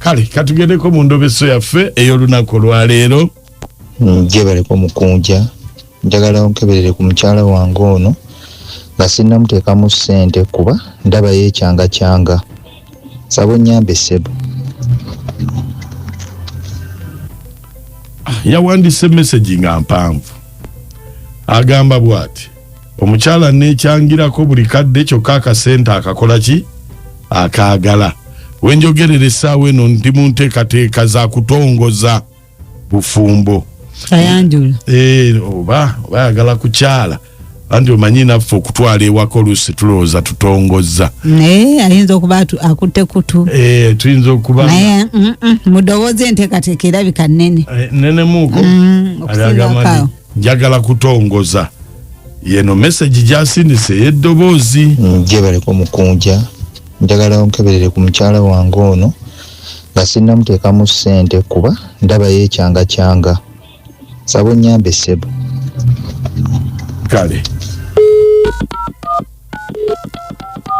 Kale katugendeko mu ndobeso yaffe ey'olunaku olwaleero. Gyebaleko mukunja, njagala onkeberere ku mukyala wange ono nga sinnamuteekamu ssente kuba ndaba yeekyangakyanga. Nsaba onnyambe ssebo. Yawandiise mesegi nga mpanvu, agamba bw'ati: omukyala neekyangirako buli kadde, kyokka akasente akakola ki akaagala. Wenjogerera essaawa eno ndi mu nteekateeka za kutongoza bufumbo. Ayanjula. Oba oba ayagala kukyala, anti omanyi naffe okutwala ewaka oluusi tulowooza tutongozza. Naye ayinza okuba akutte kutu. Tuyinza okuba naye mudowooza enteekateeka erabika nnene. Nenemuuko. Okusinga Agamba nti njagala kutongoza. Yeno message gyasindise ey'eddoboozi. Gyebaleko mukunja, njagala onkeberere ku mukyala wange ono nga sinnamuteekamu ssente kuba ndaba yeekyangakyanga. Nsaba onnyambe ssebo. Kale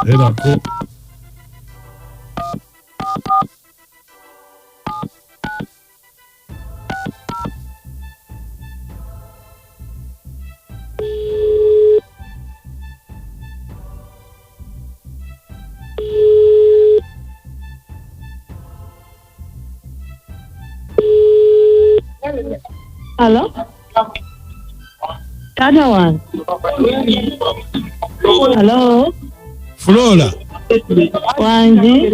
erako. Hello? Taata wange. Hello? Flora. Wangi.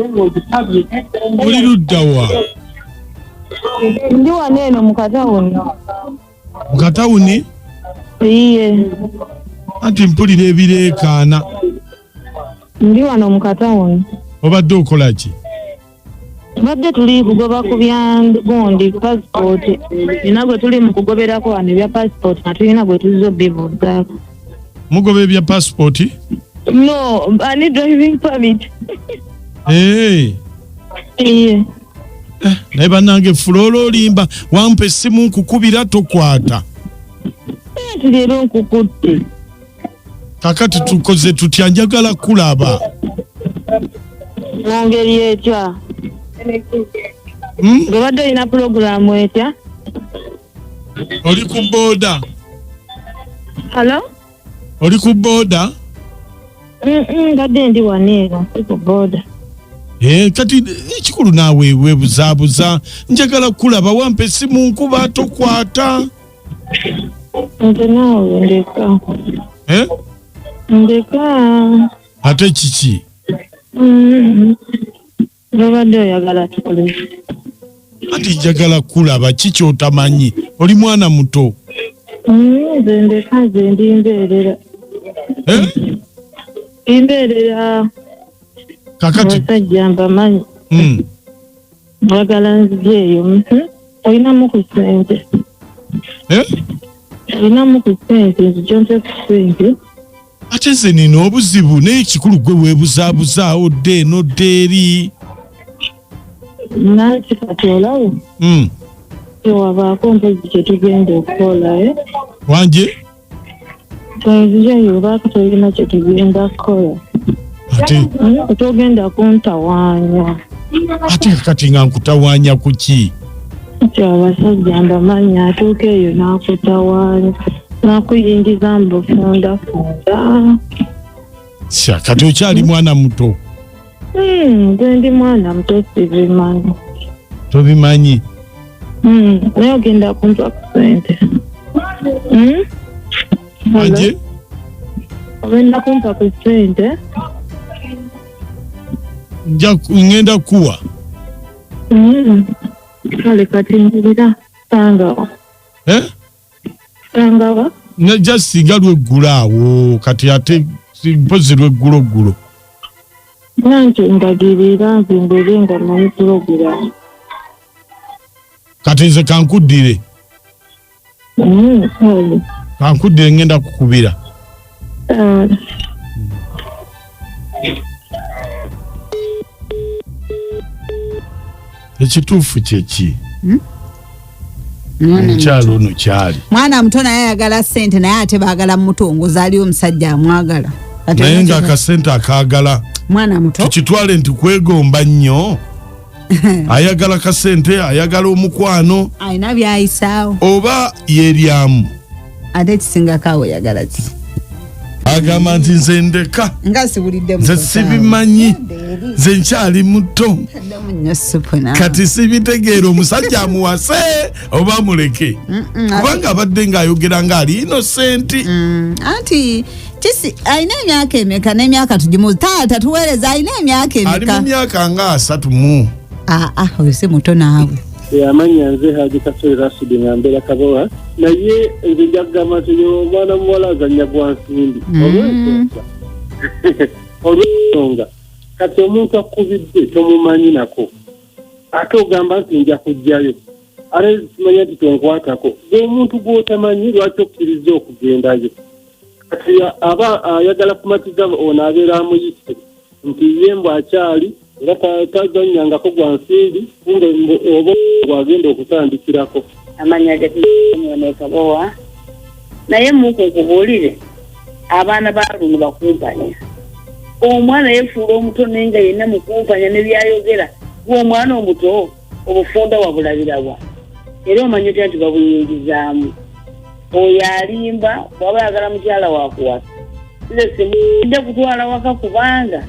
Oli ludda wa? Ndi wano eno mu katawuni. Mu katawuni? Iye. Anti mpulira ebireekaana. Ndi wano mu katawuni. Obadde okola ki? Tubadde tuli kugoba ku bya gundi passport. Nina gwe tuli mu kugoberako wano ebya passport nga tulina gwe tuzze obibuuzaako. Mugoba ebya passport? No, I need driving permit. Hey. Iye. Naye bannange Flora olimba, wampa essimu nkukubira tokwata. Leero nkukutte. Kakati tukoze tutya? Njagala kulaba. Mu ngeri etya? Ng'obadde olina pulogulaamu etya? Oli ku booda? Hello? Oli ku booda? Mbadde ndi wano eno, si ku booda. Kati ekikulu naawe weebuzaabuza, njagala kulaba, wampa essimu nkuba tokwata. Nze naawe ndeka. Ndeka. Ate kiki? Obadde oyagala tukole. Ati njagala kulaba, kiki otamanyi? Oli mwana muto. Nze ndeka, nze ndi mbeerera. Mbeerera. Kakati. Abasajja mbamanyi. Njagala nzije eyo. Olinamu ku ssente. Olinamu ku ssente, nzije ompe ku ssente. Ate nze nina obuzibu, naye ekikulu gwe weebuzaabuzaawo dde eno dde eri. Nanti kati olaba? Tewabaako mpozi kye tugenda okukola, eh? Wanje? Nzije obaako tolina kye tugenda kukola. Ate? Togenda kuntawaanya. Ate kati nga nkutawaanya ku ki? Nti abasajja mbamanyi, atuuka eyo n'akutawaanya, n'akuyingiza mu bufundafunda. Sya, kati okyali mwana muto. Nze ndi mwana muto, sibimanyi. Tobimanyi? Naye ogenda kumpa ku ssente. Anje? Ogenda kumpa ku ssente? Ngenda kuwa. Kale kati njulira sangawa. Sangawa? Najja singa lweggulo awo, kati ate mpozi lweggulo ggulo. Nanti ndagirira nze mbeere nga mmanyi pulogulaamu. Kati nze kankuddire. Kale. Kankuddire, ngenda kukubira. Ekituufu kye ki? Omukyala ono kyali. Mwana muto naye ayagala ssente, naye ate baagala mutongoza, aliwo omusajja amwagala. Ate Naye nakyo ng'akasente akaagala. Mwana muto. Tukitwale nti kwegomba nnyo. Ayagala kasente, ayagala omukwano, alina byayisaawo, oba yeryamu. Ate ekisingako awo oyagala ki? Agamba nti nze ndeka, nga siwulidde. Nze sibimanyi, nze nkyali muto. Ddemu nnyo supu naawe. Kati sibitegeera, omusajja amuwase oba amuleke, kubanga abadde ng'ayogera ng'ali innocent. Anti kisi alina emyaka emeka? N'emyaka tugimu, taata tuweereza, alina emyaka Ali mu emeka? myaka nga 30. Aa, oyo si muto naawe. Amannya nze Haji Kasore Rasidi, nga mbeera Kabowa, naye nze nja kugamba nti oyo omwana muwala azannya gwa nsimbi, olw'ensonga kati omuntu akubidde tomumanyi nako, ate ogamba nti nja kujjayo, ate kimanya nti tonkwatako. Gwe omuntu gw'otamanyi, lwaki okkiriza okugendayo? Kati aba ayagala kumatiza ono abeera amuyise nti ye mbw akyali era tazannyangako gwa nsimbi, kumbe oba gwagenda okutandikirako. Amanya gatinekabowa, naye muku nkubuulire, abaana ba luno bakumpanya. Omwana yefuula omuto, naye nga yenna mukumpanya ne byayogera. Gwe omwana omuto, obufunda wabulabirawa? Era omanyi otya nti babuyingizaamu? Oyo alimba. Bwaba ayagala mukyala wakuwasa, nze simudde kutwala waka, kubanga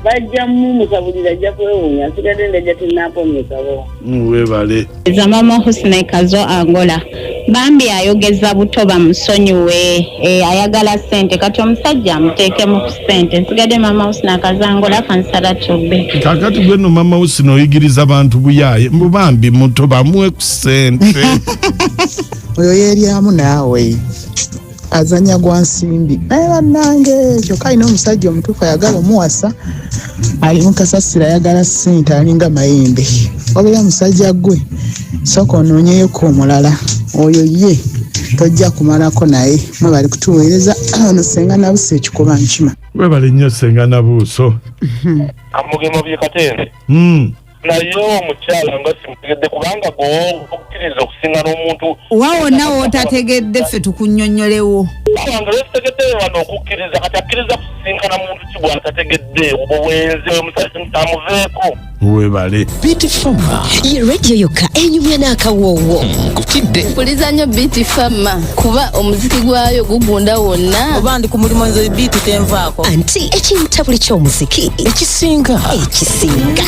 bajja mumusabulira, ajja kwewuunya. Nsigadde ndajja tinamponyekabowa. Webale. Za mama Husna Kazo Angola. Bambi ayogeza buto, bamusonyiwe. Ayagala ssente, kati omusajja amuteekemu ku ssente. Nsigadde mama Husna Kazo Angola, kansala Tubbe. Kakati gwe no mama Husna oyigiriza bantu buyaye, mbu bambi muto, bamuwe ku ssente. Oyo yeeryamu naawe, azanya gwa nsimbi. Naye bannange, kyokka alina omusajja omutuufu ayagala omuwasa, ali mukasasiro, ayagala ssente, alinga mayembe. Wabula musajja gwe, sooka onoonyeyoko omulala, oyo ye tojja kumalako. Naye mwe bali kutuweereza ono senga Nabusa ekikuba nkima. Webale nnyo, senga Nabuuso. Amugema bye Katende. Naye omukyala nga simutegedde, kubanga gweokkiriza okusinga n'omuntu. Wa wonna wootategedde, ffe tukunnyonnyolewo. Kubanga lwesitegedde wano okukkiriza, kati akkiriza kusisinkana muntu ki bw'atategedde? Obwo bwenzi, oyo musajja amuveeko. Webale. Beat Fama. Ye rediyo yokka enyumya n'akawoowo. Kukidde. Mpuliza nnyo Beat Fama, kuba omuziki gwayo gugunda wonna. Oba ndi ku mulimu, nze Beat tenvaako. Anti ekintabuli ky'omuziki ekisinga. Ekisinga.